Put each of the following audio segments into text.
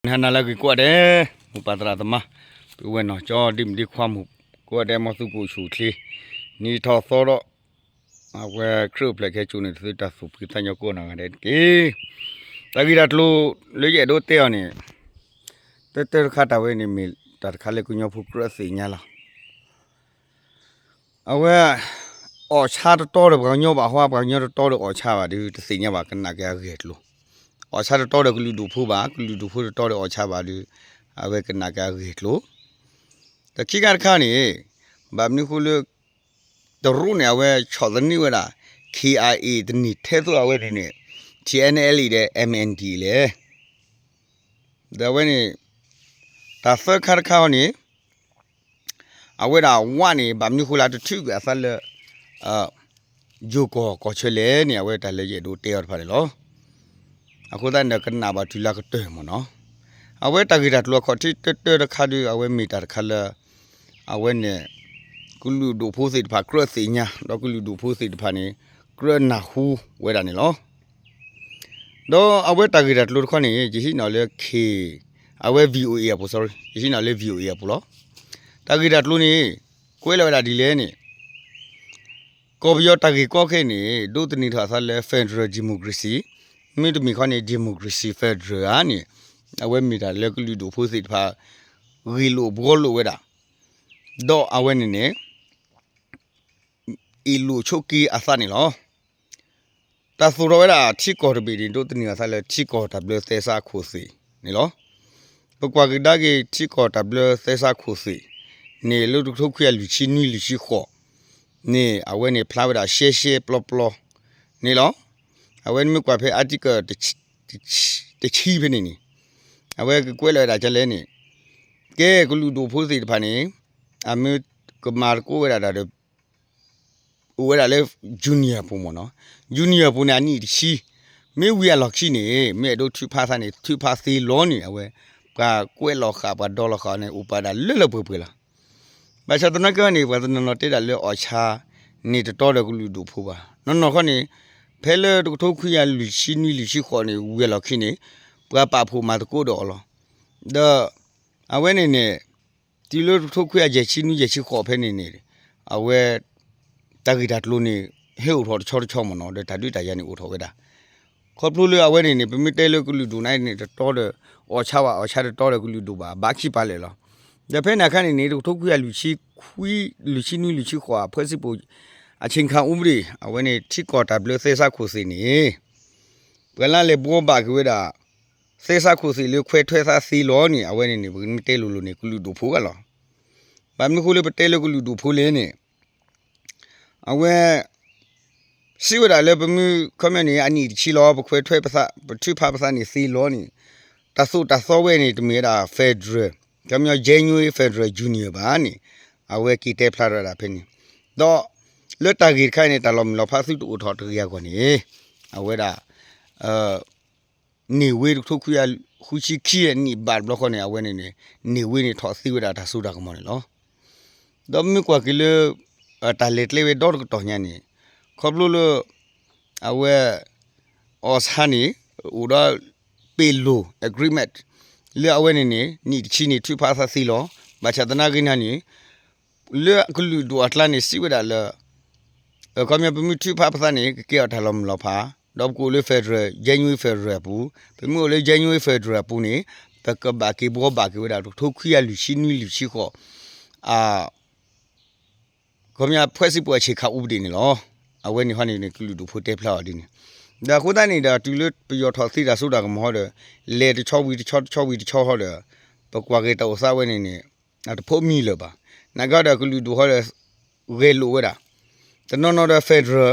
နဟါနၤလၢအဂ့ၤကိးဂၤဒဲး, မိၢ်ပၢ်သရၣ်သမါ, ပုၢ်ဝဲၢ်နီၢ်ကၠီ ဒ်မုၣ်ဒ်ခွါ မုၢ်ကိးဂၤဒဲး မ်သုကအိၣ်ဆူၣ်အိၣ်ချ့, နံၤထီၣ်သီဒီး အဝဲခရံာ်အိၣ်ဖျဲၣ်ခဲကိာ်န့ၣ် သုတၢ်သူၣ်ဖှံသးညီကိးဂၤဒဲးတက့ၢ်. တၢ်ဂ့ၢ်တၢ်ကျိၤလၢယအဲၣ်ဒိးတဲအီၤန့ၣ်, တၢတၢတခါတၢ်ဝဲန့ၣ်မ့ၢ်တၢ်တခါလၢကညီဖိကြၢးသ့ၣ်ညါလီၤ. အဝဲ အီၣ်ဆါတတီဒီးပှၤကညီဘၣ်ဟီ, ပှၤကညီတတီဒီးအီၣ်ဆါဘၣ်ဒီး တသ့ၣ်ညါဘၣ် ကနၣ်က့ၤအဂ့ၢ်အကျိၤ, အီၣ်ဆါတတီဒီးကလုာ်ဒူၣ်ဖိဘၣ်, ကလုာ်ဒူၣ်ဖိတတီဒီးအီၣ်ဆါဘၣ်ဒီး အဝဲကနၣ်က့ၤအဂ့ၢ်အကျိၤ. ဒီးခံခါတခါန့ၣ် ဘၣ်မနုၤဃိလၢ တရူးန့ၣ် အဝဲဆီၣ်သနံးဝဲဒၣ် ခ့ၣ်အါအ့ၣ် တန့ၢ်ထဲသိးအဝဲန့ၣ်န့ၣ် ထံၣ်အဲၣ်နဲၣ်အဲလ်အံၣ်ဒီး အမ်အံၣ်အၣ်ဒီအံၣ်လဲၣ်. ဒီးအဝဲန့ၣ် တၢ်သၢခါတခါအံၤန့ၣ် အဝဲဒၣ်ဝးန့ၣ် ဘၣ်မနုၤဃိလၢတထုးကွံာ်အသးလၢ ယိၤကီၢ်ကီၢ်ဆၢလဲၣ်န့ၣ် အဝဲတၢ်လၢယအဲၣ်ဒိးတဲအီၤတဖၣ်န့ၣ်လီၤ. အဃိသတးန့ၣ်ဒီးကနၣ်ဘၣ်တုၤလၢကတၢၢ်မ့ၢ်နီၤ. အဝဲတၢ်ဂ့ၢ်တၢ်ကျိၤအခီၣ်ထံးတၢတၢတခါဒီး အဝဲမ့ၢ်တၢ်တခါလၢ အဝဲန့ၣ် ကလုာ်ဒူၣ်ဖိသ့ၣ်တဖၣ်ကြၢးသ့ၣ်ညါ ဒီးကလုာ်ဒူၣ်ဖိသ့ၣ်တဖၣ်န့ၣ် ကြၢးနၢ်ဟူဝဲဒၣ်န့ၣ်လီၤ. ဒီးအဝဲတၢ်ဂ့ၢ်တၢ်ကျိၤတခီန့ၣ် ယဟံးန့ၢ်လၢ ခ့ၣ် အဝဲ VOA အပူၤ sorry ယဟံးန့ၢ်လၢ VOA အပူၤလီၤ. တၢ်ဂ့ၢ်တၢ်ကျိၤန့ၣ် ကွဲးလီၤဝဲဒၣ်ဒ်လဲၣ်န့ၣ် ကီၢ်ပယီၤတၢ်ဂ့ၢ်ကီခဲအံၤန့ၣ် ဒိးသန့ၤထီၣ်အသးလၢ federal democracy, မ့တမ့ၢ်ခီန့ၣ် democracy federal ဧါန့ၣ် အဝဲမ့ၢ်တၢ်လၢကလုာ်ဒူၣ်ဖိသ့ၣ်တဖၣ် ဂ့ၢ်လိာ်ဘှီလိာ်ဝဲဒၣ် ဒီးအဝဲန့ၣ်န့ၣ် အ့ၣ်လိာ်ဆိးက့အသးန့ၣ်လီၤ. တၢ်သိၣ်ထီၣ်ဝဲဒၣ်ထံကီၢ်တဘ့ၣ်န့ၣ် ဒိးသန့ၤအသးလၢထံကီၢ်တၢ်ဘျၢသဲစးခိၣ်သ့ၣ်န့ၣ်လီၤ. ပကွၢ်ကဒါက့ၤထံကီၢ်တၢ်ဘျၢသဲစးခိၣ်သ့ၣ်န့ၣ် လၢတကထိခွံကယၤလွံၢ်ဆံနွံလွံၢ်ဆံဃိးန့ၣ် အဝဲန့ၣ်ဖျါဝဲဒၣ်ရှဲရှဲပျီပျီန့ၣ်လီၤ. အဝဲန့ၣ်မ့ၢ်ကွၢ်ဖဲ article တဆံဖဲန့ၣ်န့ၣ် အဝဲကကွဲးလီၤဝဲဒၣ်ဒ်လဲၣ်န့ၣ် ကဲကလုာ်ဒူၣ်ဖိသ့ၣ်တဖၣ်န့ၣ် အမ့ၢ်ကမၤသကိးဝဲဒၣ်တၢ်ဒီး အိၣ်ဝဲဒၣ်လၢ junior အပူၤမ့ၢ်နီၤ. junior အပူၤန့ၣ် အနံၣ်တဆံ မ့ၢ်ဝံၤအလီၢ်ခံန့ၣ် မ့ၢ်အဲၣ်ဒိးထုးဖးသးန့ၣ် ထုးဖးသ့လီၤန့ၣ် အဝဲ ပှၤကွဲးလီၤဃာ် ပှၤဒီလီၤဃာ်န့ၣ် အိၣ်ပာ်ဒၣ်လၢလၢပှဲၤပှဲၤလီၤ. ဘၣ်ဆၣ်သနာ်က့န့ၣ် ပှၤတနီၤနီၤတဲဒၣ်လၢအီၣ်ဆါန့ၣ်တတီဒီးကလုာ်ဒူၣ်ဖိဘၣ်. နီၢ်နီၢ်ခီန့ၣ် ဖဲလၢတကထိခွံကယၤလွံၢ်ဆံနွံလွံၢ်ဆံဃိးန့ၣ် ဝံၤအလီၢ်ခံန့ၣ် ပှၤပာ်ဖှိၣ်မၤသကိးဒီးအီၤလီၤ. ဒီး အဝဲန့ၣ်န့ၣ် တုၤလၢတကထိခွံကယၤယဲၢ်ဆံနွံယဲၢ်ဆံဃိးဖဲန့ၣ်န့ၣ် အဝဲ တၢ်ဂ့ၢ်တၢ်ကျိၤန့ၣ် ဟဲအိၣ်ထီၣ်တဆီတဆီမ့ၢ်နီၤ ဒီးတၢ်ဒုးတၢ်ယၤန့ၣ်အိၣ်ထီၣ်ဝဲဒၣ်. ခီဖျိလၢအဝဲန့ၣ်န့ၣ် ပမ့ၢ်တဲလၢကလုာ်ဒူၣ်န့ၣ်န့ၣ် တတီဒီး အီၣ်ဆါဝဲ အီၣ်ဆါတတီဒီးကလုာ်ဒူၣ်ဘၣ် ဘၣ်ခံပာ်လၢာ်လီၤ. ဒီးဖဲန့ၣ်အခါန့ၣ်န့ၣ် တကထိခွံကယၤလွံၢ်ဆံခွံ လွံၢ်ဆံနွံလွံၢ်ဆံဃိး အဖၢစံၣ်ပူၤ အဆ့ၣ်ခၣ်အူပဒ့ၣ် အဝဲန့ၣ် ထံကီၢ်တၢ်ဘျၢသဲစးခိၣ်သ့ၣ်န့ၣ် ပှၤလၢလဲၤဘှီဘၣ်က့ၤဝဲဒၣ် သဲစးခိၣ်သ့ၣ်လၢခွဲးထွဲသးသ့လီၤန့ၣ် အဝဲန့ၣ်န့ၣ် ပကမ့ၢ်တဲလိၤလိၤန့ၣ် ကလုာ်ဒူၣ်ဖိဂၤလီၤ. ဘၣ်မနုၤဃိလၢပတဲလၢကလုာ်ဒူၣ်ဖိလဲၣ်န့ၣ် အဝဲ စံးဝဲဒၣ်လၢပမ့ၢ် ခီပညီန့ၣ် အနံၣ်တဆံလီၤ ပခွဲးထွဲပသး ပထုးဖးပသးန့ၣ်သ့လီၤန့ၣ် တၢ်သိၣ်တၢ်သီဝဲန့ၣ် တမ့ၢ်ဝဲဒၣ် federal ခီပညီ genuine federal union ဘၣ်န့ၣ် အဝဲက့ၤတဲဖျါထီၣ်ဝဲဒၣ်ဖဲန့ၣ် ဒီး လၢတၢ်ဂ့ၢ်တခါအံၤန့ၣ် တၢ်လီၤမုၢ်လီၤဖးသုတအိၣ်ထီၣ်တဂ့ၤအဂီၢ်န့ၣ် အဝဲဒၣ် န့ၢ်ဝ့ တကထိခွံကယၤဃုဆံခံအနံၣ်ဘၣ်တဘျီဃီန့ၣ် အဝဲန့ၣ်န့ၣ် န့ၢ်ဝ့န့ၣ်ထီၣ်သ့ဝဲဒၣ်တၢ်စိတၢ်ကမီၤန့ၣ်လီၤ. ဒီးမ့ၢ်ကွၢ်က့ၤလၢ တၢ်လဲၤကျဲဝဲဒီတကတီၢ်ညါန့ၣ် ခီဖျိလၢ အဝဲ အီၣ်ဆါန့ၣ် အိၣ်ဒီး ပ့ၢ်လိၣ် agreement လၢအဝဲန့ၣ်န့ၣ် နံၣ်တဆံန့ၣ် ထုးဖးသးသ့လီၤ. ဘၣ်ဆၣ်သနာ်က့န့ၣ် လၢကလုာ်ဒူၣ်အကျါန့ၣ် စံးဝဲဒၣ်လၢ ခီပညီ ပမ့ၢ်ထုးဖးပသးန့ၣ် ကကဲအီၤတၢ်လီၤမုၢ်လီၤဖး ဒီးပကအိၣ်လၢ federal genuine federal အပူၤ ပမ့ၢ်အိၣ်လၢ genuine federal အပူၤန့ၣ် ပကဘၣ်က့ၤဘှီဘၣ်က့ၤဝဲဒၣ် တကထိခွံကယၤလွံၢ်ဆံနွံလွံၢ်ဆံဃိး ခီပညီ ဖဲစံးပူၤအဆ့ၣ်ခၣ်အူပဒ့ၣ်န့ၣ်လီၤ. အဝဲန့ၣ်ဟီန့ၣ်န့ၣ် ကလုာ်ဒူၣ်ဖိတဲဖျါအီၤဒ်န့ၣ် ဒီးအဃိသတးန့ၣ်ဒီး တုၤလၢပယီၤထီၣ်သ့တၢ်စိတၢ်ကမီၤဟီဒီး လဲၤတဆီဝံၤတဆီ တဆီဝံၤတဆီဟီဒီး ပကွၢ်က့ၤတၢ်အိၣ်သးဝဲန့ၣ်န့ၣ် အတဖိးမံလၢၤဘၣ်. နာ်က့ဒီးကလုာ်ဒူၣ်ဟီဒီး ဂဲၤလိာ်ဝဲဒၣ် တနီၤနီၤဒီး federal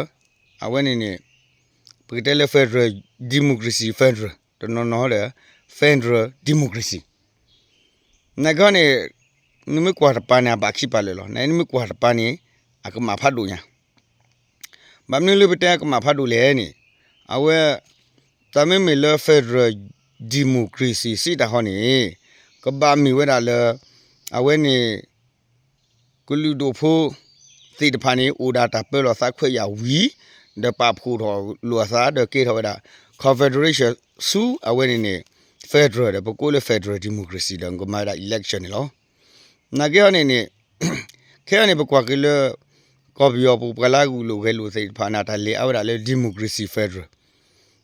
အဝဲန့ၣ်န့ၣ် ပကတဲလၢ federal democracy federal တနီၤနီၤဟီဒီး federal democracy နာ်က့န့ၣ် နမ့ၢ်ကွၢ်တပၤန့ၣ် အဘၣ်ခံပာ်လၢာ်လီၤ. နမ့ၢ်ကွၢ်တပၤန့ၣ် အကမၣ်ဖးဒိၣ်ညါ ဘၣ်မနုၤလၢပတဲကမၣ်ဖးဒိၣ်လဲၣ်န့ၣ် အဝဲ တၢ်မ့မ့ၢ်လၢ federal democracy စံးတၢ်ဟီန့ၣ် ကဘၣ်မ့ၢ်ဝဲဒၣ်လၢ အဝဲန့ၣ် ကလုာ်ဒူၣ်ဖိသ့ၣ်တဖၣ်န့ၣ် အိၣ်ဒၣ်တၢ်ပၢလီၤသးခွဲးယာ်ဝံၤ ဒီးပာ်ဖှိၣ်ထီၣ်လိာ်အသး ဒီးကဲထီၣ်ဝဲဒၣ် confederation ဆူအဝဲန့ၣ်န့ၣ် federal ဒီး ပကိးလၢ federal democracy ဒီး ကမၤဝဲဒၣ် election န့ၣ်လီၤ. နာ်က့ဟီန့ၣ်န့ၣ် ခဲအံၤန့ၣ် ပကွၢ်က့ၤလၢ ကီၢ်ပယီၤပူၤပှၤလၢအဂုာ်လိာ်ဂဲၤလိာ်သ့ၣ်တဖၣ်န့ၣ် တၢ်လဲၤအါဝဲဒၣ်လၢ democracy federal.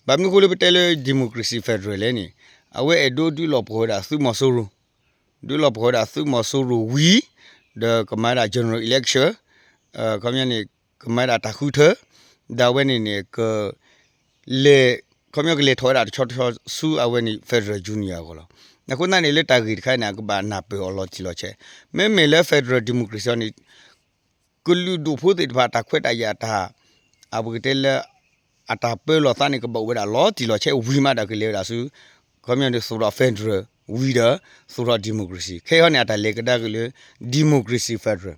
ဘၣ်မနုၤအဃိလၢပတဲလၢ democracy federal လဲၣ်န့ၣ် အဝဲအဲၣ်ဒိးဒုးလီၤပှီၢ်ဝဲဒၣ်သုးမီၤစိရိၤ ဒုးလီၤပှီၢ်ဝဲဒၣ်သုးမီၤစိရိၤဝံၤ ဒီးကမၤဝဲဒၣ် general election ခီပညီန့ၣ် ကမၤဝဲဒၣ်တၢ်ဃုထၢ ဒီးအဝဲန့ၣ်န့ၣ် က လဲၤ ခီပညီကလဲၤထီၣ်ဝဲဒၣ်တဆီတဆီဆူအဝဲန့ၣ် federal union အဂီၢ်လီၤ. အဃိသတးန့ၣ် လၢတၢ်ဂ့ၢ်တခါန့ၣ် အကဘၣ်နၢ်ပၢၢ်အီၤလီၤတံၢ်လီၤဆဲး, မ့မ့ၢ်လၢ federal democracy န့ၣ် ကလုာ်ဒူၣ်ဖိသ့ၣ်တဖၣ်တၢ်ခွဲးတၢ်ယာ်တၢ် အပကတဲလၢ အတၢ်ပၢလီၤသးန့ၣ် ကဘၣ်အိၣ်ဝဲဒၣ်လီၤတံၢ်လီၤဆဲးဝံၤမးဒီးကလဲၤဝဲဒၣ်ဆူ ခီပညီန့ၣ် သူၣ်ထီၣ် federal ဝံၤဒီး သူၣ်ထီၣ် democracy ခဲအံၤန့ၣ် အတၢ်လဲၤကဒါက့ၤလၢ democracy federal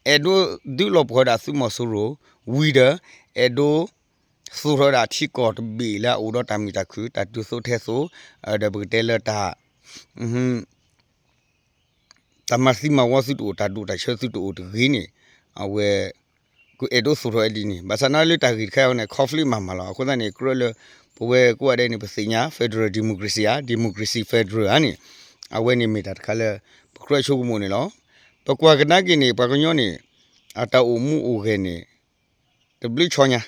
အဲၣ်ဒိးဒုးလီၤပှီၢ်ဝဲဒၣ်သုးမီၤစိရိၤ ဝံၤဒီး အဲၣ်ဒိး သူၣ်ထီၣ်ဝဲဒၣ်ထံကီၢ်တဘ့ၣ်လၢအအိၣ်ဒီးတၢ်မုာ်တၢ်ခုၣ် တၢ်တုၤသိးထဲသိး ဒီးပကတဲလၢတၢ် တၢ်မၤသံမၤဝီသုတအိၣ် တၢ်ဒိၣ်တၢ်ဆၢသုတအိၣ်တဂ့ၤန့ၣ် အဝဲ ကအဲၣ်ဒိးသူၣ်ထီၣ်ဝဲဒ်န့ၣ် ဘၣ်ဆၣ်နာ်လၢတၢ်ဂ့ၢ်တခါအံၤန့ၣ် conflict မးမးလီၤ. အဃိသတးန့ၣ် ကြၢးလၢ ပဝဲကိးဂၤဒဲးန့ၣ် ပသ့ၣ်ညါ federal democracy ဧါ democracy federal ဧါန့ၣ် အဝဲန့ၣ်မ့ၢ်တၢ်တခါလၢ ပကြၢးဆိကမိၣ်န့ၣ်လီၤ. ပကွၢ်ကဒါက့ၤန့ၣ် ပှၤကညီန့ၣ် အတၢ်အိၣ်မူအိၣ်ဂဲၤန့ၣ် တဘျုးဆီညါ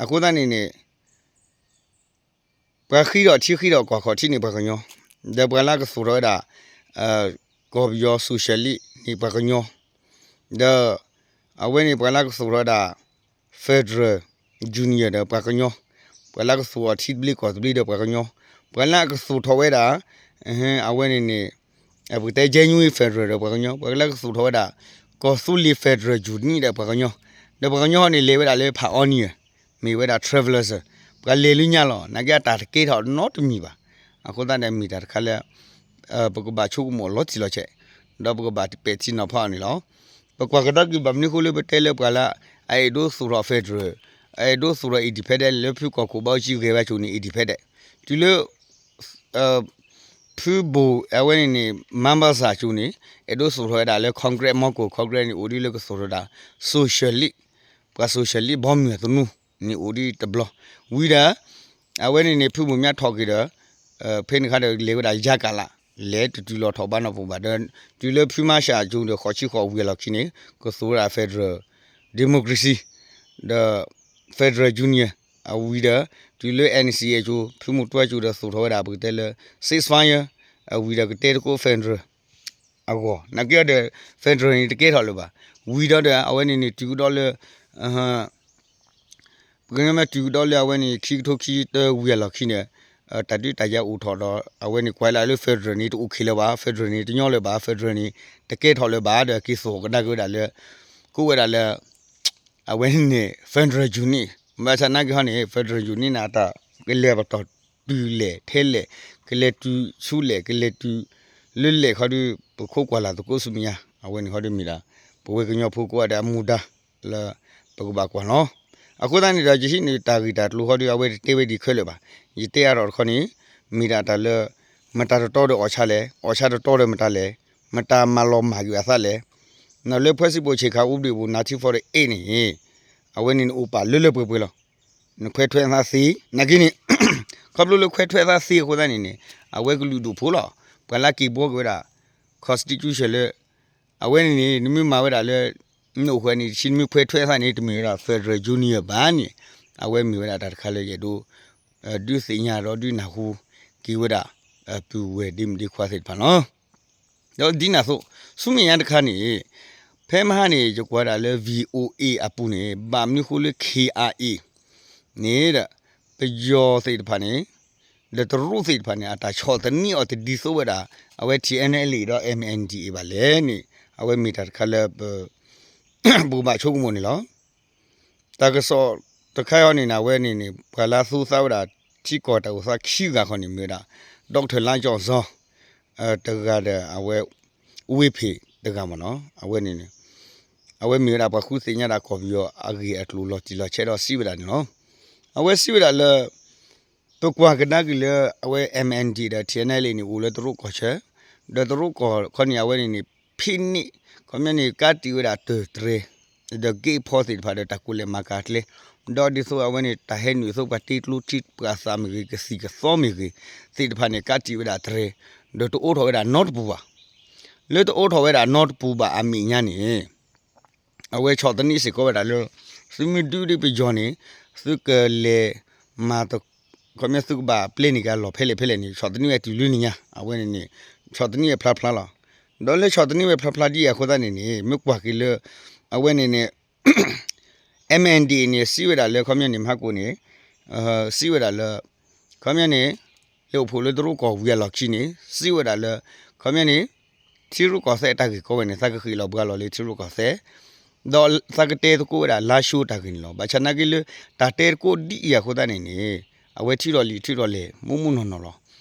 အဃိသတးန့ၣ်န့ၣ် ပှၤဃံထီၣ်ထံဃံထီၣ်ကီၢ်ခီၣ်ထံးန့ၣ်ပှၤကညီ, ဒီးပှၤလၢကသူၣ်ထီၣ်ဝဲဒၣ် ကီၢ်ပယီၤ socialist န့ၣ်ပှၤကညီ, ဒီး အဝဲန့ၣ်ပှၤလၢကသူၣ်ထီၣ်ဝဲဒၣ် federal union ဒီးပှၤကညီ, ပှၤလၢကသူၣ်ထီၣ်ထံသဘျ့ကီၢ်သဘျ့ဒီးပှၤကညီ, ပှၤလၢကသူၣ်ထီၣ်ဝဲဒၣ် အဝဲန့ၣ်န့ၣ် ပကတဲ genuine federal ဒီးပှၤကညီ, ပှၤလၢကသူၣ်ထီၣ်ဝဲဒၣ် ကီၢ်သူလ့ၤ federal union ဒီးပှၤကညီ, ဒီးပှၤကညီဟီန့ၣ်လဲၤဝဲဒၣ်လၢ pioneer မ့ၢ်ဝဲဒၣ် travelers, ပှၤလဲၤလၢညါလီၤ. နာ်က့အတၢ်တကဲထီၣ်နီတမံၤဘၣ်. အဃိသတးန့ၣ်မ့ၢ်တၢ်တခါလၢ ပကဘၣ်ဆိကမိၣ်အီၤလီၤတံၢ်လီၤဆဲး, ဒီးပကဘၣ်ပဲာ်ထံနီၤဖးအီၤန့ၣ်လီၤ. ပကွၢ်ကဒါက့ၤဘၣ်မနုၤအဃိလၢပတဲလၢပှၤလၢ အအဲၣ်ဒိးသူၣ်ထီၣ် federal, အအဲၣ်ဒိးသူၣ်ထီၣ် independent လၢဖုကီၢ်ခိၣ်ဘီကၠံဂဲၤဝဲကၠိန့ၣ် independent, တုၤလၢ ဖုဘိၣ်အဝဲန့ၣ်န့ၣ် မါဘၣ်စၢ်ကၠိန့ၣ် အဲၣ်ဒိးသူၣ်ထီၣ်ဝဲဒၣ်လၢ Congress မီကိၢ် Congress န့ၣ် အိၣ်ဒ်လၢကသူၣ်ထီၣ်ဝဲဒၣ် socialist, ပှၤ socialist ဘီမုၢ်အသနူန့ၣ်အိၣ်ဒ်တဘျီ, ဝံၤဒီး အဝဲန့ၣ်န့ၣ် ဖုဘိၣ်မၠးထီၣ်က့ၤဒီး ဖဲန့ၣ်ခါဒီးလဲၤဝဲဒၣ်ယါကလး, လဲၤတတုၤလီၤထီၣ်ဘါနီၢ်ပူၤဘၣ်ဒီး တုၤလၢဖုမါရှၤကၠိဒီးဃိးဆံဃိးဝံၤအလီၢ်ခံန့ၣ် ကသူၣ်ဝဲဒၣ် federal democracy ဒီး federal union အဝံၤဒီး တုၤလၢ NCA ကၠိ ဖုမူတူၢ်ကၠိဒီးသူၣ်ထီၣ်ဝဲဒၣ်ပကတဲလၢ ceasefire အဝံၤဒီးကတဲတကိး federal အဂီၢ်, နာ်က့ဒီး federal န့ၣ်တကဲထီၣ်လၢၤဘၣ်. ဝံၤဒီးဒီး အဝဲန့ၣ်န့ၣ် တုၤကဒီးလၢ ပကညီမ့ၢ်တုၤကဒီးလၢအဝဲန့ၣ် ခံကထိခံဆံတၢဝံၤအလီၢ်ခံန့ၣ် တၢ်ဒုးတၢ်ယၤအိၣ်ထီၣ်ဒီး အဝဲန့ၣ်ကွၢ်လၢ federal န့ၣ် တအိၣ်ခ့လၢၤဘၣ်, federal န့ၣ် တညီလၢၤဘၣ်, federal န့ၣ် တကဲထီၣ်လၢၤဘၣ် ဒီးက့ၤသူၣ်ကဒါက့ၤဝဲဒၣ်လၢ ကိးဝဲဒၣ်လၢ အဝဲန့ၣ် federal unit, ဘၣ်ဆၣ်နာ်က့ဟီန့ၣ် federal unit န့ၣ် အတၢ်ကလဲၤပတီၢ်တုၤလဲၣ်ထဲလဲၣ်, ကလဲၤတုၤဆူလဲၣ်, ကလဲၤတုၤလၢလဲၣ်ခီဒီး ပခိးကွၢ်လၢ်သကိးဆူမဲာ်ညါ, အဝဲန့ၣ်ခီဒီးမ့ၢ်ဒၣ် ပဝဲကညီဖိကိးဂၤဒဲးအမူဒါလၢ ပကဘၣ်ကွၢ်လီၤ. အဃိသတးန့ၣ်ဒီး ယဟံးန့ၢ်တၢ်ဂ့ၢ်တၢ်ကျိၤခီဒီး အဝဲတတဲဝဲဒ်ခဲလၢာ်ဘၣ်. ယတဲအါထီၣ်တခီန့ၣ် မ့ၢ်ဒၣ်တၢ်လၢ မတၤတတီဒီးအီၣ်ဆါလဲၣ်, အီၣ်ဆါတတီဒီးမတၤလဲၣ်, မတၤမၤလီၤမၢ်ကွံာ်အသးလဲၣ်, လၢဖွဲ့စည်းပုံအခြေခံဥပဒေပူၤ nineteen forty-eight န့ၣ် အဝဲန့ၣ်န့ၣ် အိၣ်ပာ်လၢလၢပှဲၤပှဲၤလီၤ. နခွဲးထွဲအသးသ့, နာ်က့န့ၣ် ခီဖျိလၢခွဲးထွဲအသးသ့အဃိသတးန့ၣ်န့ၣ် အဝဲကလုာ်ဒူၣ်ဖိလီၤ. ပှၤလၢက့ၤဘှီက့ၤဝဲဒၣ် constitution လၢ အဝဲန့ၣ်န့ၣ် နမ့ၢ်မၤဝဲဒၣ်လၢ နအိၣ်ဃုာ်န့ၣ် တဆံနမ့ၢ်ခွဲးထွဲအသးန့ၣ် တမ့ၢ်ဝဲဒၣ် federal union ဘၣ်န့ၣ် အဝဲမ့ၢ်ဝဲဒၣ်တၢ်တခါလၢယအဲၣ်ဒိး ဒုးသ့ၣ်ညါဒီးဒုးနၢ်ဟူက့ၤဝဲဒၣ် ပုၢ်ဝဲၢ်ဒ့မုၣ်ဒ့ခွါသ့ၣ်တဖၣ်လီၤ. ဒီးဒ်န့ၣ်အသိး ဆူမဲာ်ညါတခါန့ၣ် ဖဲမဟါန့ၣ် ယကွၢ်ဒၣ်လၢ VOA အပူၤန့ၣ် ဘၣ်မနုၤဃိလၢ KIA န့ၣ်ဒီး ပယီၤသ့ၣ်တဖၣ်န့ၣ် ဒီးတရူးသ့ၣ်တဖၣ်န့ၣ် အတၢ်ဆီၣ်သနံးအီၤတဒ်သိးဝဲဒၣ် အဝဲ TNLA ဒီး MNDAA ဘၣ်လဲၣ်န့ၣ် အဝဲမ့ၢ်တၢ်တခါလၢ ပကဘၣ်ဆိကမိၣ်န့ၣ်လီၤ. တၢ်ကစီၣ်တခါအံၤန့ၣ် အဝဲန့ၣ်န့ၣ် ပှၤလၢသူသးဝဲဒၣ် ထံကီၢ်တၢ်အိၣ်သးခံဂၤခီန့ၣ် မ့ၢ်ဝဲဒၣ် Doctor လါကၠီၣ်စီ တဂၤဒီး အဝဲ ဝ့ၢ်ဖ့ၣ်တဂၤမ့ၢ်နီၤ အဝဲန့ၣ်န့ၣ် အဝဲမ့ၢ်ဝဲဒၣ်ပှၤဃုသ့ၣ်ညါတၢ်ကီၢ်ပယီၤအဂ့ၢ်အကျိၤလီၤတံၢ်လီၤဆဲးဒီးစံးဝဲဒၣ်န့ၣ်လီၤ. အဝဲစံးဝဲဒၣ်လၢ ပကွၢ်ကဒါက့ၤလၢအဝဲ MNDAA ဒီး TNLA န့ၣ် အိၣ်လၢတရူးကီၢ်ဆၢ, ဒီးတရူးကီၢ်ခီန့ၣ် အဝဲန့ၣ်န့ၣ် ဖဲန့ၣ် ခီပညီန့ၣ် ကးတံာ်ဝဲဒၣ်တၢ်တြဲၤ ဒီး gate ဖီသ့ၣ်တဖၣ်ဒီးတၢ်ကိးလဲၤမၤကၤကျဲ ဒီးဒ်သိးအဝဲန့ၣ် တၢ်ဟဲနုာ်သိးပှၤတ့ကျိထံပှၤသးမ့ၢ်ဂ့ၤ ကသံၣ်ကသီမ့ၢ်ဂ့ၤ သ့ၣ်တဖၣ်န့ၣ် ကးတံာ်ဝဲဒၣ်တြဲၤ ဒီးတအိးထီၣ်ဝဲဒၣ်နီတပူၤဘၣ်. လၢတအိးထီၣ်ဝဲဒၣ်နီတပူၤဘၣ်အမဲာ်ညါန့ၣ် အဝဲဆီၣ်သနံးစ့ၢ်ကီးဝဲဒၣ်လၢ သုမ့ၢ်ဒုးဒံးပယီၤန့ၣ် သုကလဲၤမၤတ ခီပညီ သုကဘၣ်ပျဲန့ၢ်က့ၤအလီၢ်ဖဲလဲၣ်ဖဲလဲၣ်န့ၣ် ဆီၣ်သနံးဝဲတုၤလၢန့ၣ်ညါ အဝဲန့ၣ်န့ၣ် ဆီၣ်သနံးဝဲဖျါဖျါလီၤ. ဒီးလၢဆီၣ်သနံးဝဲဖျါဖျါဒ်အံၤအဃိသတးန့ၣ်န့ၣ် မ့ၢ်ကွၢ်က့ၤလၢ အဝဲန့ၣ်န့ၣ် MNDAA န့ၣ် စံးဝဲဒၣ်လၢ ခီပညီန့ၣ် မဟါကိၣ်န့ၣ် စံးဝဲဒၣ်လၢ ခီပညီန့ၣ် လၢအိၣ်ဖှိၣ်လၢတရူးကီၢ်ဝံၤအလီၢ်ခံန့ၣ် စံးဝဲဒၣ်လၢ ခီပညီန့ၣ် ထံရူးကီၢ်သဲးအတၢ်ဂ့ၢ်ကီဝဲန့ၣ် သးကဃ့ၢ်လီၤဘှါလီၤလၢထံရူးကီၢ်သဲး ဒီးသးကတဲသကိးဝဲဒၣ်လါၡိတၢ်ဂ့ၢ်န့ၣ်လီၤ. ဘၣ်ဆၣ်သနာ်က့လၢ တၢ်တဲသကိးဒ်အံၤအဃိသတးန့ၣ်န့ၣ် အဝဲထံၣ်ထီၣ်လံာ်ထံၣ်ထီၣ်လဲၢ် မူမူနီၢ်နီၢ်လီၤ.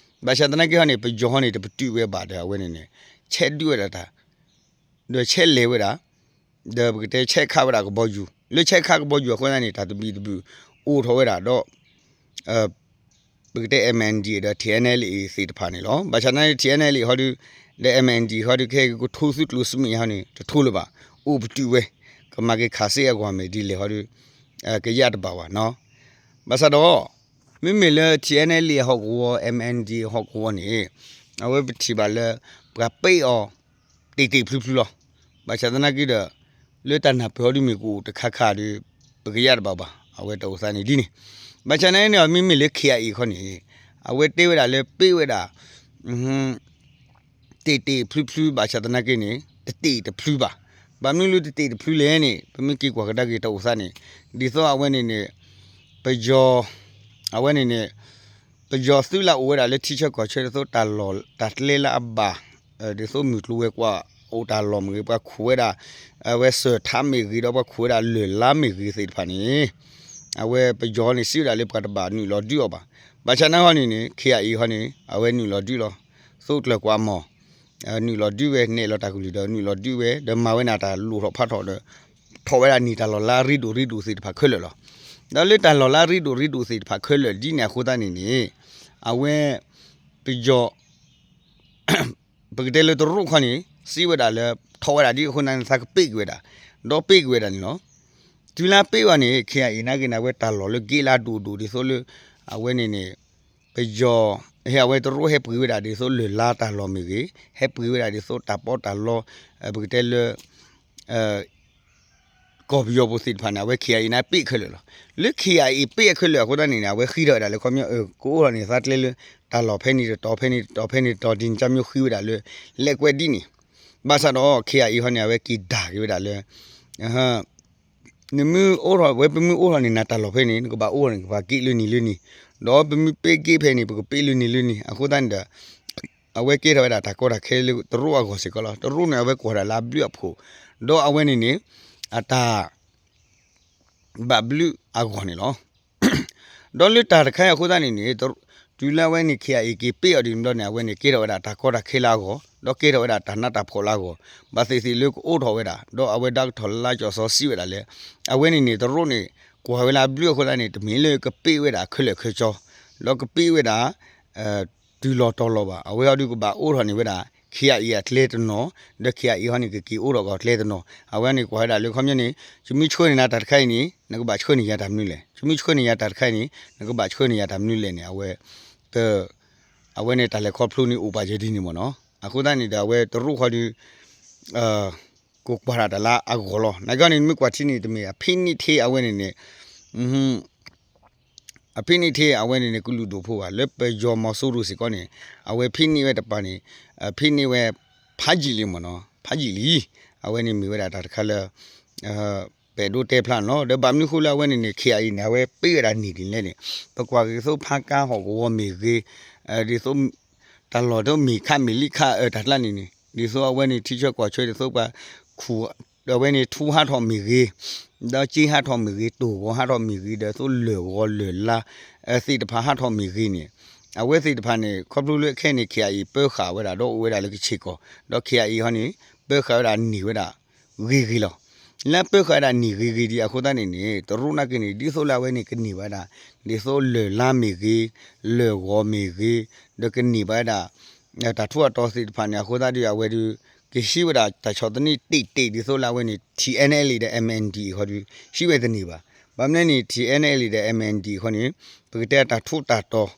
ဘၣ်ဆၣ်သနာ်က့ဟီန့ၣ် ပယီၤဟီန့ၣ် တပတုာ်ဝဲဘၣ်ဒီးအဝဲန့ၣ်န့ၣ် ဆဲးဒုးဝဲဒၣ်တၢ် ဒီးဆဲးလဲၤဝဲဒၣ် ဒီးပကတဲဆဲးခးဝဲဒၣ်ကဘီယူၤ လၢဆဲးခးကဘီယူၤအဃိသတးန့ၣ် တၢ်တဘံၣ်တဘုၣ်အိၣ်ထီၣ်ဝဲဒၣ်ဒီး ပကတဲ MNDAA ဒီး TNLA သ့ၣ်တဖၣ်န့ၣ်လီၤ. ဘၣ်ဆၣ်သနာ်က့ TNLA ဟီဒီး ဒီး MNDAA ဟီဒီး ခဲအံၤကထိသူကျိၤဆူမဲာ်ညါဟီန့ၣ် တထိလၢၤဘၣ် အိၣ်ပတုာ်ဝဲ ကမၤက့ၤခးစ့အဂီၢ်မ့ၢ်ဒ်လဲၣ်ဟီဒီး ကယၣ်တဘၣ်ဘၣ်နီၤ. ဘၣ်ဆၣ်ဒီး မ့မ့ၢ်လၢ TNLA အဟီၣ်ကဝီၤ MNDAA ဟီၣ်ကဝီၤန့ၣ် အဝဲပထံၣ်ဘၣ်လၢ ပှၤပ့ၢ်အီၤ တ့ၢ်တ့ၢ်ဖျုဖျုလီၤ. ဘၣ်ဆၣ်သနာ်က့ဒီး လၢတၢ်နၢ်ပၢၢ်ဟီဒုမ့ၢ်ကအိၣ်တခါခါဒီး ပကယၣ်တဘၣ်ဘၣ် အဝဲတၢ်အိၣ်သးန့ၣ်ဒ်န့ၣ်. ဘၣ်ဆၣ်သနာ်က့န့ၣ် မ့မ့ၢ်လၢ KIA ခီန့ၣ် အဝဲတဲဝဲဒၣ်လၢပ့ၢ်ဝဲဒၣ် တ့ၢ်တ့ၢ်ဖျုဖျု ဘၣ်ဆၣ်သနာ်က့န့ၣ် တတ့ၢ်တဖျုဘၣ်. ဘၣ်မနုၤလၢတတ့ၢ်တဖျုလဲၣ်န့ၣ် ပမ့ၢ်က့ၤကွၢ်ကဒါက့ၤတၢ်အိၣ်သးန့ၣ် ဒ်သိးအဝဲန့ၣ်န့ၣ် ပယီၤ အဝဲန့ၣ်န့ၣ် ပယီၤသုးလၢအိၣ်ဝဲဒၣ်လၢထံဆၢကီၢ်ဆၢဒ်သိးတၢ်လီၢ်တၢ်ကျဲလၢအဘၣ် ဒ်သိးမုၢ်ကျိၤဝဲၤကွာ်အိၣ်တၢ်လီၢ်မ့ၢ်ဂ့ၤ ပှၤခိၣ်ဝဲဒၣ် အဝဲစၢၢ်ထးမ့ၢ်ဂ့ၤ ဒီးပှၤခိၣ်ဝဲဒၣ်လၢၢ်လါမ့ၢ်ဂ့ၤသ့ၣ်တဖၣ်န့ၣ် အဝဲပယီၤန့ၣ်စံးဝဲဒၣ်လၢပှၤတဘၣ်နုာ်လီၤဒုးအီၤဘၣ်. ဘၣ်ဆၣ်သနာ်က့န့ၣ် KIA ဟီန့ၣ် အဝဲနုာ်လီၤဒုးလီၤ. သိကျၢၤကွာ်မီၢ် နုာ်လီၤဒုးဝဲ နဲၣ်လီၤတၢ်ကလုၢ်ဒီးနုာ်လီၤဒုးဝဲ ဒီးမၤဝဲန့ၣ်တၢ်လိၣ်ထီၣ်ဖးထီၣ်ဒီး ထီၣ်ဝဲဒၣ်န့ၢ်တၢ်လီၢ်လါရ့ဒိၣ်ရ့ဒိၣ်သ့ၣ်တဖၣ်ခဲလၢာ်လီၤ. ဒီးလၢတၢ်လီၢ်လါရ့ဒိၣ်ရ့ဒိၣ်သ့ၣ်တဖၣ်ခဲလၢာ်ဒ်န့ၣ်အဃိသတးန့ၣ်န့ၣ် အဝဲ ပယီၤ ပကတဲလၢတရူးခီန့ၣ် စံးဝဲဒၣ်လၢ ထီၣ်ဝဲဒၣ်ဒ်အဃိန့ၣ် သးကပ့ၢ်က့ၤဝဲဒၣ် ဒီးပ့ၢ်က့ၤဝဲဒၣ်န့ၣ်လီၤ. တုၤလၢပ့ၢ်ဝဲန့ၣ် KIA နာ်က့န့ၣ် အဝဲတၢ်လီၢ်လၢက့လါဒိၣ်ဒိၣ်ဒ်သိးလၢ အဝဲန့ၣ်န့ၣ် ပယီၤ ဟဲအဝဲတရူးဟဲပှ့ၤဝဲဒၣ်ဒ်သိးလၢၢ်လါတၢ်လီၢ်မ့ၢ်ဂ့ၤ ဟဲပှ့ၤဝဲဒၣ်ဒ်သိးတၢ်ပီးတၢ်လီ ပကတဲလၢ ကီၢ်ပယီၤပူၤသ့ၣ်တဖၣ်န့ၣ် အဝဲ KIA န့ၣ်ပ့ၢ်ခဲလၢာ်လီၤ. လၢ KIA ပ့ၢ်အခဲလၢာ်အဃိသတးန့ၣ်န့ၣ် အဝဲဃ့ထီၣ်ဝဲဒၣ်လၢခီပညီ ကအိးထီၣ်န့ၢ်သးကျဲလၢ တၢ်လီၢ်ဖဲန့ၣ်တတီၤ ဖဲန့ၣ်တတီၤ ဖဲန့ၣ်တတီၤ ဒ်န့ၣ် ကၠၢမၠိဃ့ဝဲဒၣ်လၢ လဲၤကွဲးဒ်န့ၣ်. ဘၣ်ဆၣ်ဒီး KIA ဟီန့ၣ် အဝဲက့ၤဒၣ်က့ၤဝဲဒၣ်လၢ နမ့ၢ်အိးထီၣ် ဝဲပမ့ၢ်အိးထီၣ်န့ၢ်နၤတၢ်လီၢ်ဖဲန့ၣ် နကဘၣ်အိးထီၣ်န့ၢ် နကဘၣ်က့ၤလၢန့ၣ်လၢန့ၣ်, ဒီးပမ့ၢ်ပ့ၢ်က့ၤဖဲန့ၣ် ပကပ့ၢ်လၢန့ၣ်လၢန့ၣ်. အဃိသတးန့ၣ်ဒီး အဝဲကဲထီၣ်ဝဲဒၣ်တၢ်ကီတၢ်ခဲလၢတရူးအဂီၢ်စ့ၢ်ကီးလီၤ. တရူးန့ၣ် အဝဲကွၢ်ဒၣ်လၢအဘျုးအဖှိၣ်, ဒီးအဝဲန့ၣ်န့ၣ် အတၢ် ဘၣ်ဘျုးအဂီၢ်န့ၣ်လီၤ. ဒီးလၢတၢ်တခါအံၤအဃိသတးန့ၣ်န့ၣ် တုၤလၢအဝဲန့ၣ် KIA က့ၤပ့ၢ်အီၤဒ်န့ၣ်ဘျီန့ၣ် အဝဲန့ၣ်ကဲထီၣ်ဝဲဒၣ်တၢ်ကီတၢ်ခဲလၢအဂီၢ် ဒီးကဲထီၣ်ဝဲဒၣ်တၢ်နးတၢ်ဖှီၣ်လၢအဂီၢ်, ဘၣ်သ့ၣ်သ့ၣ်လၢကအိးထီၣ်ဝဲဒၣ်. ဒီးအဝဲဒါကထီၣ်လါကၠီၣ်စီၤစံးဝဲဒၣ်လၢ အဝဲန့ၣ်န့ၣ် တရူးန့ၣ် ကွၢ်ဝဲလၢအဘျုးအဃိသတးန့ၣ် တမ့ၢ်လၢကပ့ၢ်ဝဲဒၣ်ခဲလၢာ်ခဲဆ့ ဒီးကပ့ၢ်ဝဲဒၣ် တုၤလီၤတီၤလီၤဘၣ်. အဝဲဟီဒုးကဘၣ်အိးထီၣ်န့ၢ်ဝဲဒၣ် KIA အကျဲတနီၤ, ဒီး KIA ဟီန့ၣ်ကက့ၤအိးထီၣ်ကီၢ်ကျဲတနီၤ. အဝဲန့ၣ်ကွၢ်ဝဲဒၣ်လၢခီပညီန့ၣ် ယမ့ၢ်ဆှၢန့ၢ်နၤတၢ်တခါအံၤန့ၣ် နကဘၣ်ဆှၢန့ၢ်ယၤတၢ်မနုၤလဲၣ်, ယမ့ၢ်ဆှၢန့ၢ်ယၤတၢ်တခါအံၤန့ၣ် နကဘၣ်ဆှၢန့ၢ်ယၤတၢ်မနုၤလဲၣ်န့ၣ် အဝဲ အဝဲန့ၣ်တၢ်လဲၤခီဖျိန့ၣ်အိၣ်ပာ်ယဲဒ်န့ၣ်မ့ၢ်နီၤ. အဃိသတးန့ၣ်ဒီး အဝဲတရူးဃီဒုး ကကွၢ်တၢ်တၢ်လၢအဂီၢ်လီၤ. နာ်က့န့ၣ် မ့ၢ်ကွၢ်ထံန့ၣ် တမ့ၢ်အဖံးန့ၢ်ထဲအဝဲန့ၣ်န့ၣ် အဖံးန့ၢ်ထဲအဝဲန့ၣ်န့ၣ် ကလုာ်ဒူၣ်ဖိဘၣ်. လၢပယီၤမီၤစိရိၤစ့ၢ်ကီးန့ၣ် အဝဲဖံးန့ၢ်ဝဲတပၤန့ၣ် ဖံးန့ၢ်ဝဲ ဖးယံာ်လံမ့ၢ်နီၤ, ဖးယံာ်လံ. အဝဲန့ၣ်မ့ၢ်ဝဲဒၣ်တၢ်တခါလၢ ပအဲၣ်ဒိးတဲဖျါန့ၣ်လီၤ. ဒီးဘၣ်မနုၤဃိလၢအဝဲန့ၣ်န့ၣ် KIA န့ၣ် အဝဲပ့ၢ်ဝဲဒၣ်န့ၢ်ဒ်လဲၣ်န့ၣ် ပကွၢ်က့ၤသိးဖးကါဟီၣ်ကဝီၤမ့ၢ်ဂ့ၤ, ဒ်သိး တၢ်လီၢ်ဒ်သိးမ့ၢ်ခးမ့ၢ်လံခးအတၢ်ကျါန့ၣ်န့ၣ် ဒ်သိးအဝဲန့ၣ်ထံဆၢကီၢ်ဆၢဒ်သိးပှၤခူၣ် အဝဲန့ၣ်ထူဟးထီၣ်မ့ၢ်ဂ့ၤ, ဒီးက့ဟးထီၣ်မ့ၢ်ဂ့ၤ, တိၢ်ဂီၤဟးထီၣ်မ့ၢ်ဂ့ၤ, ဒီးသိးလၢၢ်ဂီၤလၢၢ်လါ သ့ၣ်တဖၣ်ဟးထီၣ်မ့ၢ်ဂ့ၤန့ၣ် အဝဲသ့ၣ်တဖၣ်န့ၣ် ခီဖျိလၢခဲအံၤန့ၣ် KIA ပၢဃာ်ဝဲဒၣ်ဒီးအိၣ်ဝဲဒၣ်လၢကခ့ၣ်ကီၢ် ဒီး KIA ဟီန့ၣ် ပၢဃာ်ဝဲဒၣ်န့ၢ်ဝဲဒၣ် ဂ့ၤဂ့ၤလီၤ. လၢပၢဃာ်ဝဲဒၣ်န့ၢ်ဂ့ၤဂ့ၤဒ်အဃိသတးန့ၣ်န့ၣ် တရူးနာ်က့န့ၣ် ဒ်သိးလၢအဝဲန့ၣ်ကန့ၢ်ဘၣ်ဝဲဒၣ် ဒ်သိးလၢၢ်လါမ့ၢ်ဂ့ၤ, လၢၢ်ဂီၤမ့ၢ်ဂ့ၤ, ဒီးကန့ၢ်ဘၣ်ဝဲဒၣ် တၢ်ထူးအတီၤသ့ၣ်တဖၣ်န့ၣ် အဃိသတးဒီး အဝဲဒုး ကဟံးဝဲဒၣ်တၢ်ဆီၣ်သနံးတ့ၢ်တ့ၢ်ဒ်သိးလၢအဝဲန့ၣ် TNLA ဒီး MNDAA ဃီဒုး ဟံးဝဲတန့ၢ်ဘၣ်. ဘၣ်မနုၤန့ၣ် ထံၣ်အဲၣ်နဲၣ်အဲလံ ဒီး အမ်အၣ်အၣ်ဒီၣ် အဃိန့ၣ် ပကတဲအတၢ်ထူးတၢ်တီၤ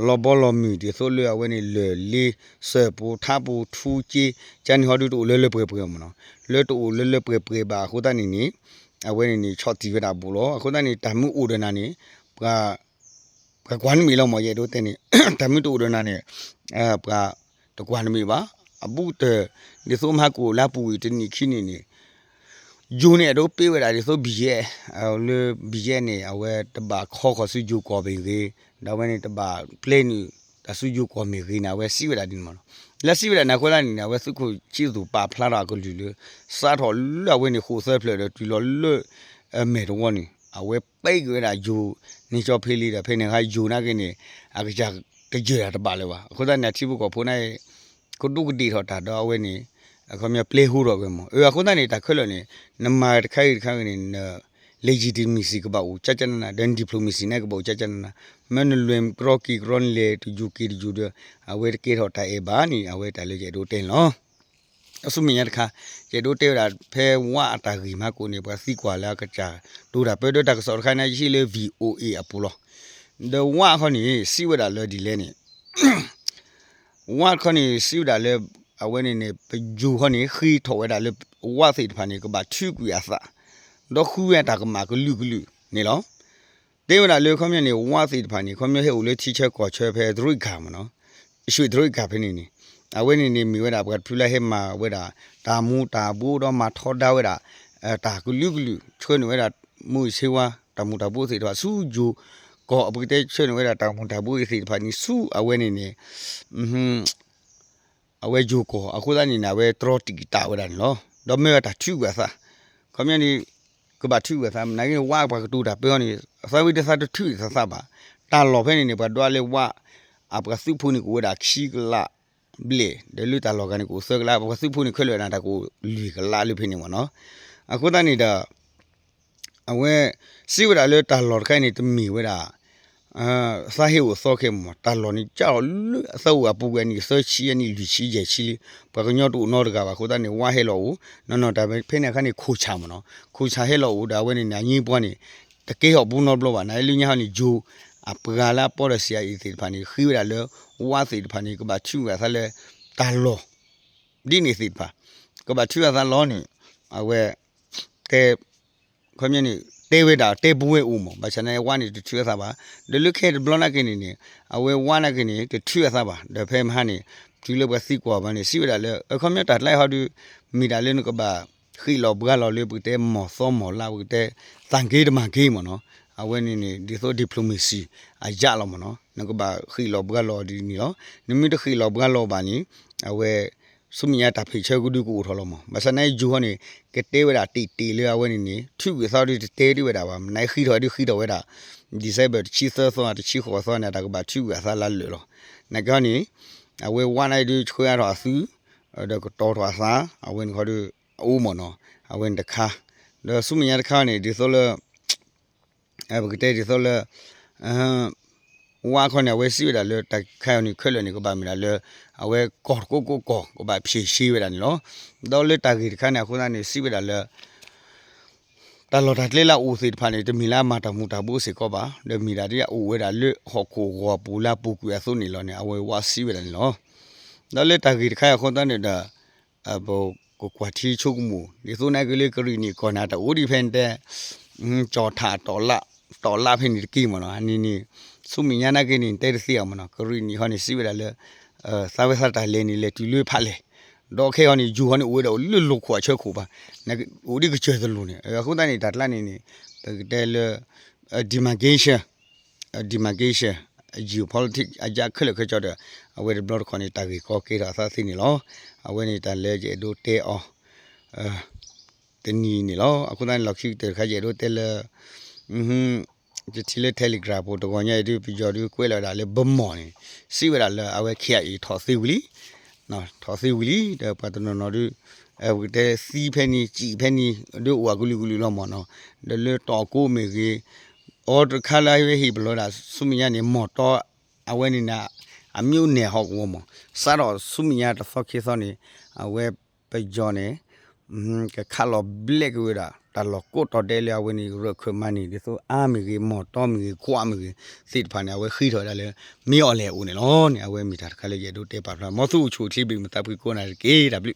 လီၤဘီလီၤမုၢ် ဒ်သိးလၢအဝဲန့ၣ် လၢၢ်လ့ စၢၢ်ပူၤ ထးပူၤ ထူကၠ့ ကန့ၣ်ဟီဒု တအိၣ်လၢလၢပှဲၤပှဲၤမ့ၢ်နီၤ, လၢတအိၣ်လၢလၢပှဲၤပှဲၤဘၣ်အဃိသတးန့ၣ်န့ၣ် အဝဲန့ၣ်န့ၣ် ဆီၣ်တံၢ်ဝဲဒၣ်ဘူးလီၤ. အဃိသတးန့ၣ် တၢ်မ့ၢ်အိၣ်ဒီးနၤန့ၣ် ပှၤ ပှၤကွၢ်နမံၤလီၤမ့ၢ် ယအဲၣ်ဒိးတဲန့ၣ် တၢ်မ့ၢ်တအိၣ်ဒီးနၤန့ၣ် ပှၤတကွၢ်နမံၤဘၣ်. အဘူးကတၢၢ် ဒ်သိးမဟါကိၣ်လၢပူၤဝံၤတနံၣ်ခံနံၣ်န့ၣ် ယိၤန့ၣ် အဲၣ်ဒိးပ့ၢ်ဝဲဒၣ်ဒ်သိး ဘံၣ်ယဲၢ် လၢဘံၣ်ယဲၢ်န့ၣ် အဝဲတဘၣ်ခီဃီၤဆူယိၤကီၢ်မ့ၢ်ဂ့ၤ, ဒီးအဝဲန့ၣ်တဘၣ်ပျဲနုာ်တၢ်ဆူယိၤကီၢ်မ့ၢ်ဂ့ၤန့ၣ် အဝဲစံးဝဲဒၣ်ဒ်န့ၣ်မ့ၢ်နီၤ. လၢစံးဝဲဒၣ်န့ၣ်အဃိသတးန့ၣ် အဝဲသုးခိၣ်ဆံသူၣ်ပာ်ဖျါထီၣ်အကလုၢ်လၢ စးထီၣ်လၢအဝဲန့ၣ်ဃိးသၢဖျၢၣ်ဒီးတုၤလီၤလၢ မဲာ်တဝီန့ၣ် အဝဲပ့ၢ်က့ၤဝဲဒၣ်ယိၤန့ၣ်ကၠီဖ့လံဒီး ဖဲန့ၣ်အခါယိၤနာ်က့န့ၣ် အကစၢ်တယၢၢ်တၢ်တဘၣ်လၢၤဘၣ်. အဃိသတးန့ၣ် အထံဖိကီၢ်ဖိန့ၣ် ကဒူးကဒ့ၣ်ထီၣ်တၢ်ဒီးအဝဲန့ၣ် အခီပညီပျဲဟူထီၣ်ဝဲမ့ၢ် အဃိသတးန့ၣ် တၢ်ခဲလၢာ်န့ၣ် နမၤတခါဂ့ၤတခါဂ့ၤန့ၣ် န legitimacy ကဘၣ်အိၣ်ကၠၢ်ကၠၢ်နးနး ဒီးန diplomacy န့ၣ်ကဘၣ်အိၣ်ကၠၢ်ကၠၢ်နးနး, မ့ၢ်နလွဲၢ်ကရီက့ၤကရီနလဲၤတယိၤက့ၤတယိၤဒီး အဝဲတကဲထီၣ်တၢ်အဲၣ်ဘၣ်န့ၣ် အဝဲတၢ်လၢယအဲၣ်ဒိးတဲန့ၣ်လီၤ. အဆူမဲာ်ညါတခါ ယအဲၣ်ဒိးတဲဝဲဒၣ် ဖဲဝါအတၢ်ဂ့ၢ်မၤကိးန့ၣ် ပှၤသံကွၢ်လၢအကစၢ်တိၤတၢ်ပၢ ဒီးတၢ်ကစီၣ်တခါန့ၣ် ယဟံးလၢ VOA အပူၤလီၤ. ဒီးဝါခီန့ၣ် စံးဝဲဒၣ်လၢဒ်လဲၣ်န့ၣ် ဝါခီန့ၣ် စံးဝဲဒၣ်လၢ အဝဲန့ၣ်န့ၣ် ပယိၤခီန့ၣ် ဃ့ထီၣ်ဝဲဒၣ်လၢ ဝါသ့ၣ်တဖၣ်န့ၣ် ကဘၣ်ထုးကွံာ်အသး ဒီးဃုဝဲတၢ်ကမၣ်ကလုာ်ကလုာ်န့ၣ်လီၤ. တဲဝဲဒၣ်လၢခီပညီန့ၣ် ဝါသ့ၣ်တဖၣ်န့ၣ် ခီပညီဟဲအိၣ်လၢထံဆၢကီၢ်ဆၢဖဲသရူးကၣ်မ့ၢ်နီၤ, ရွှ့ၣ်သရူးကၣ်ဖဲန့ၣ်န့ၣ် အဝဲန့ၣ်န့ၣ် မ့ၢ်ဝဲဒၣ်ပှၤတဖုလၢဟဲမၤဝဲဒၣ် တၢ်မူၤတၢ်ဘှီးဒီးမၤထီဒါဝဲဒၣ် တၢ်ကလုာ်ကလုာ် ဆှၢန့ၢ်ဝဲဒၣ် မူးယစ်ဆေးဝါး တၢ်မူၤတၢ်ဘှီးသ့ၣ်တဖၣ်ဆူယိၤကီၢ် အပကတဲဆှၢန့ၢ်ဝဲဒၣ်တၢ်မူၤတၢ်ဘှီးသ့ၣ်တဖၣ်န့ၣ် ဆူအဝဲန့ၣ်န့ၣ် အဝဲယိၤကီၢ် အဃိသတးန့ၣ်န့ၣ် အဝဲတြီတံာ်တာ်ဝဲဒၣ်န့ၣ်လီၤ. ဒီးမ့ၢ်ဝဲတၢ်ထုးကွံာ်အသး ခီပညီန့ၣ် ကဘၣ်ထုးကွံာ်အသး နာ်က့န့ၣ် ဝါပှၤကတိၤတၢ်ပၢဟီန့ၣ် သးဝံၣ်တသးတထုးသးသးဘၣ်. တၢ်လီၢ်ဖဲန့ၣ်န့ၣ် ပှၤဒွးလၢဝါ အပှၤသုးဖိန့ၣ်ကအိၣ်ဝဲဒၣ်ခံကလးဘျဲၣ် ဒီးလၢတၢ်လီၢ်ဂၤန့ၣ် ကအိၣ်သၢကလး ပှၤသုးဖိန့ၣ်ခဲလၢာ်န့ၣ် တၢ်ကအိၣ်လွံၢ်ကလးလၢဖဲန့ၣ်မ့ၢ်နီၤ. အဃိသတးန့ၣ်ဒီး အဝဲ စံးဝဲဒၣ်လၢတၢ်လီၢ်တခါအံၤန့ၣ် တမ့ၢ်ဝဲဒၣ် သးဟ့ၣ်အိၣ်သီခဲမ့ၢ် တၢ်လီၢ်န့ၣ်ကၢ်လီၤလၢအသးအိၣ်အပူၤကွံာ်အနံၣ်သၢဆံအနံၣ်လွံၢ်ဆံယဲၢ်ဆံလံ ပှၤကညီတအိၣ်နီတဂၤဘၣ်အဃိသတးန့ၣ် ဝါဟဲလီၤအိၣ် နီၢ်နီၢ်တၢ်ဖဲန့ၣ်အခါန့ၣ် ခိၣ်ဆၣ်မ့ၢ်နီၤ ခိၣ်ဆၣ်ဟဲလီၤအိၣ်ဒီးအဝဲန့ၣ်န့ၣ် အငြိမ်းပွါန့ၣ် တကဲထီၣ်ဘူးနီတဘျီဘၣ် နာ်လၢညါဟီန့ၣ် ယိၤ အပှၤလၢအပီဒီး CIA သ့ၣ်တဖၣ်န့ၣ် ဃ့ဝဲဒၣ်လၢ ဝါသ့ၣ်တဖၣ်န့ၣ် ကဘၣ်ထုးကွံာ်အသးလၢ တၢ်လီၢ် ဒ်န့ၣ်သ့ၣ်တဖၣ် ကဘၣ်ထုးအသးလီၤန့ၣ် အဝဲ တဲ ခီပညီန့ၣ် တဲဝဲဒၣ်တဲပူဝဲအိၣ်မး ဘၣ်ဆၣ်န့ၣ် ဝါန့ၣ်တထုးအသးဘၣ်. ဒီးလၢခဲတဘျီနာ်က့န့ၣ်န့ၣ် အဝဲဝါနာ်က့န့ၣ် တထုးအသးဘၣ်. ဒီးဖဲမဟါန့ၣ် တုၤလၢပှၤသံကွၢ်ဘၣ်န့ၣ် စံးဝဲဒၣ်လၢ အခီပညီတၢ်ကျါဟီဒုး မ့ၢ်ဒၣ်လၢနကဘၣ်ဃ့ၣ်လီၤဘှါလီၤလၢပကတဲမီၢ်သီမီၢ်လါ ပကတဲ သၣ်က့တမၣ်က့မ့ၢ်နီၤ အဝဲန့ၣ်န့ၣ် ဒ်သိး diplomacy အယါလီၤမ့ၢ်နီၤ နကဘၣ်ဃ့ၣ်လီၤဘှါလီၤဒ်န့ၣ်လီၤ. နမ့ၢ်တဃ့ၣ်လီၤဘှါလီၤဘၣ်န့ၣ် အဝဲ ဆူမဲာ်ညါတၢ်ဖံးဆၢကဒုကအိၣ်ထီၣ်လီၤမး. ဘၣ်ဆၣ်နာ်က့ယိၤဟီန့ၣ် ကတဲဝဲဒၣ်တ့ၢ်တ့ၢ်လၢအဝဲန့ၣ်န့ၣ် ထုးကွံာ်သးဒုးတတဲဒံးဝဲဒၣ်ဘၣ်. နာ်က့ဃ့ထီၣ်ဒုးဃ့ထီၣ်ဝဲဒၣ် December တဆံသၢသီ တဆံဃိးသီန့ၣ် တၢ်ကဘၣ်ထုးကွံာ်အသးလၢလၢာ်လီၤ. နာ်က့ဟီန့ၣ် အဝဲဝါနာ်က့ဒုးဆှၢအါထီၣ်အသု ဒီးကတီၤထီၣ်အသး အဝဲန့ၣ်ခီဒုး အအိၣ်မ့ၢ်နီၤ အဝဲန့ၣ်တခါ ဒီးဆူမဲာ်ညါတခါန့ၣ် ဒ်သိးလၢ ပကတဲဒ်သိးလၢ ဝါခီန့ၣ် အဝဲစံးဝဲဒၣ်လၢတၢ်ခါအံၤန့ၣ် ခဲလၢာ်န့ၣ် ကဘၣ်မ့ၢ်ဒၣ်လၢ အဝဲကီၢ်တကိးကိးကီၢ် ကဘၣ်ဖံးဆံးဝဲဒၣ်န့ၣ်လီၤ. ဒီးလၢတၢ်ဂ့ၢ်တခါန့ၣ် အဃိသတးန့ၣ် စံးဝဲဒၣ်လၢ တၢ်လီၢ်တၢ်ကျဲလၢအအိၣ်သ့ၣ်တဖၣ်န့ၣ် တမ့ၢ်လၢအမၤတၢ်မူၤတၢ်ဘှီးစ့ၢ်ကီးဘၣ်, ဒီးမ့ၢ်ဒၣ်ဒ်အအိၣ်ဝဲဒၣ်လၢဟီၣ်ခိၣ်ဂီၤအပူၤလၢအပူၤကွံာ်အသိးန့ၣ်လီၤန့ၣ် အဝဲဝါစံးဝဲဒၣ်န့ၣ်လီၤ. ဒီးလၢတၢ်ဂ့ၢ်တခါအံၤအဃိသတးန့ၣ်ဒီး ပကကွၢ်ထံဆိကမိၣ် ဒ်သိးနာ်က့လၢကရံၣ်နံၣ်ကီၢ်န့ၣ် တၢ်အိၣ်ဒံးဖဲန့ၣ်တဲ ကၠီၣ်ထၣ်တီၣ်လး တီၣ်လးဖဲန့ၣ်တက့ၢ်မ့ၢ်နီၤ. အန့ၣ်န့ၣ် ဆူမဲာ်ညါနာ်က့န့ၣ် တဲတသ့အီၤမ့ၢ်နီၤ. ကရံၣ်နံၣ်ခီန့ၣ် စံးဝဲဒၣ်လၢ သးဝဲသးတၢ်လဲၤန့ၣ် လဲၤတုၤလၢဖးလဲၢ်, ဒီးခဲအံၤန့ၣ် ယိၤခီန့ၣ်အိၣ်ဝဲဒၣ်လၢလီၢ်ခိၣ်အဆၢခိၣ်ဘၣ်, အိၣ်ဒံးကစၢၢ်တလိၤန့ၣ်. အဃိသတးန့ၣ် တၢ်ကျါန့ၣ်န့ၣ် ပကတဲလၢ demarcation demarcation geopolitics အယါခဲလၢာ်ခဲဆ့ဒီး အဝဲတဘျီတခီၣ်န့ၣ် တၢ်ဂ့ၢ်ကီကဲထီၣ်အသးသ့န့ၣ်လီၤ. အဝဲန့ၣ်တၢ်လၢယအဲၣ်ဒိးတဲအီၤ တနံၤန့ၣ်လီၤ. အဃိသတးန့ၣ် လီၢ်ခံကတၢၢ်တခါ ယအဲၣ်ဒိးတဲလၢ ယထံၣ်လၢ Telegram ပူၤ တဂီၤညါအံၤဒုး ပယီၤဒုးကွဲးလီၤဝဲဒၣ်လၢ ဗန်းမော်န့ၣ် စံးဝဲဒၣ်လၢအဝဲ KIA ထီၣ်သ့ဝံၤလံ ထီၣ်သ့ဝံၤလံ ဒီးပှၤတနီၤနီၤဒုး ပကတဲသံဖဲန့ၣ် စံၣ်ဖဲန့ၣ် ဒုးအိၣ်အကလုာ်ကလုာ်လီၤမ့ၢ်နီၤ. ဒီးလၢတီၢ်ကိးမ့ၢ်ဂ့ၤ အီၤတခါလၢအဝဲဟ့ၣ်ပလီၢ်ဒၣ် ဆူမဲာ်ညါန့ၣ် မီၢ်တီ အဝဲန့ၣ်န့ၣ် အမ့ၢ်အိၣ်န့ၣ်ဟီၣ်ကဝီၤမး စးထီၣ်ဆူမဲာ်ညါတသီခံသီန့ၣ် အဝဲပယီၤန့ၣ် ကခးလီၤဘျဲးက့ၤဝဲဒၣ် တၢ်လီၢ်ကိးတီၤဒဲးလၢအဝဲန့ၣ် ရၢၢ်ခၢၣ်မၤန့ၣ် ဒ်သိးအါမ့ၢ်ဂ့ၤ မီၢ်တီမ့ၢ်ဂ့ၤ ကွးမ့ၢ်ဂ့ၤ သ့ၣ်တဖၣ်န့ၣ် အဝဲဃ့ထီၣ်ဝဲဒၣ်လၢ မ့ၢ်အီၤလဲၣ်အအိၣ်န့ၣ်လီၤန့ၣ် အဝဲမ့ၢ်တၢ်တခါလၢယအဲၣ်ဒိးတဲပာ်ဖျါ မ်သုအိၣ်ဆူၣ်အိၣ်ချ့ဘၣ်မုာ်သးဖှံကိးဂၤဒဲးတက့ၢ် တၢ်ဘျုး